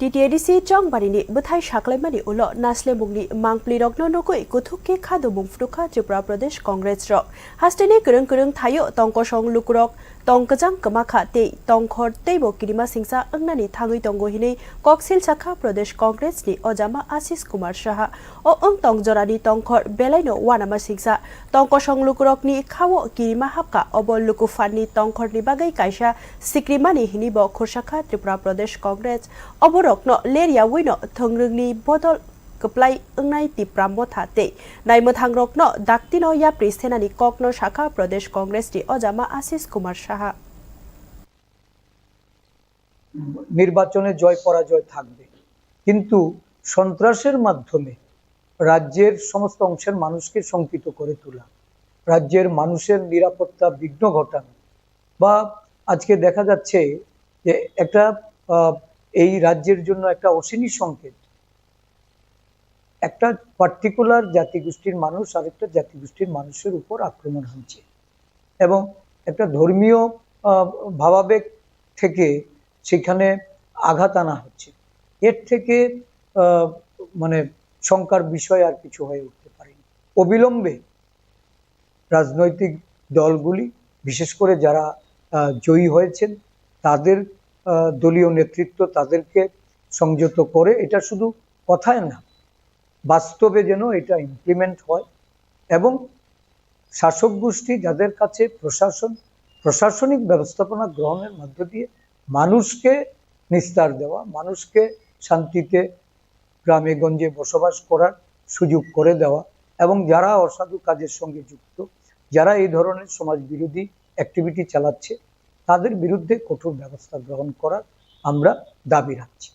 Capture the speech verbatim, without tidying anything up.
T T A D C Chongbarini bwthai saklaimani ulo naslemungni mangpli rokno nugwi kuthuk khe khadumung phunukha Tripura Pradesh Congress rok. Hasteni kwrwng kwrwng thaio tongkosong lukurok tong kwchang kwmakha tei tongkhor teibo kirima singsa wngnani thangwi tongo hinwi koksil sakha Pradesh Congress ni ojama Ashish Kumar Saha. O wng tong jorani tongkhor belaino uanama singsa. Tongkosong lukurokni khao kirima hapkha, obo lukuphani tongkhorni bagwi kaisa sikrimani hinwi bo khursakha Tripura Pradesh Congress. Oborokno ler yawino thwngrwngni bodol kwplai wngnai Tipra Motha tei naimwthangrokno daktino yapri senani kokno sakha Pradesh Congress ni ojama Ashish Kumar Saha. নির্বাচনে জয় পরাজয় থাকবে, কিন্তু সন্ত্রাসের মাধ্যমে রাজ্যের সমস্ত অংশের মানুষকে শঙ্কিত করে তোলা, রাজ্যের মানুষের নিরাপত্তা বিঘ্ন ঘটানো, বা আজকে দেখা যাচ্ছে যে একটা আহ, এই রাজ্যের জন্য একটা অশনি সংকেত, একটা পার্টিকুলার জাতিগোষ্ঠীর মানুষ আরেকটা জাতিগোষ্ঠীর মানুষের উপর আক্রমণ হচ্ছে এবং একটা ধর্মীয় আহ, ভাবাবেগ থেকে সেখানে আঘাত আনা হচ্ছে। এর থেকে আহ, মানে শঙ্কার বিষয় আর কিছু হয়ে উঠতে পারেনি। অবিলম্বে রাজনৈতিক দলগুলি, বিশেষ করে যারা আহ, জয়ী হয়েছেন, তাদের আহ, দলীয় নেতৃত্ব তাদেরকে সংযত করে, এটা শুধু কথায় না, বাস্তবে যেন এটা ইমপ্লিমেন্ট হয় এবং শাসক গোষ্ঠী যাদের কাছে প্রশাসন, প্রশাসনিক ব্যবস্থাপনা গ্রহণের মধ্য দিয়ে মানুষকে নিস্তার দেওয়া, মানুষকে শান্তিতে গ্রামে গঞ্জে বসবাস করার সুযোগ করে দেওয়া এবং যারা অসাধু কাজের সঙ্গে যুক্ত, যারা এই ধরনের সমাজ বিরোধী অ্যাক্টিভিটি চালাচ্ছে, তাদের বিরুদ্ধে কঠোর ব্যবস্থা গ্রহণ করার আমরা দাবি রাখছি।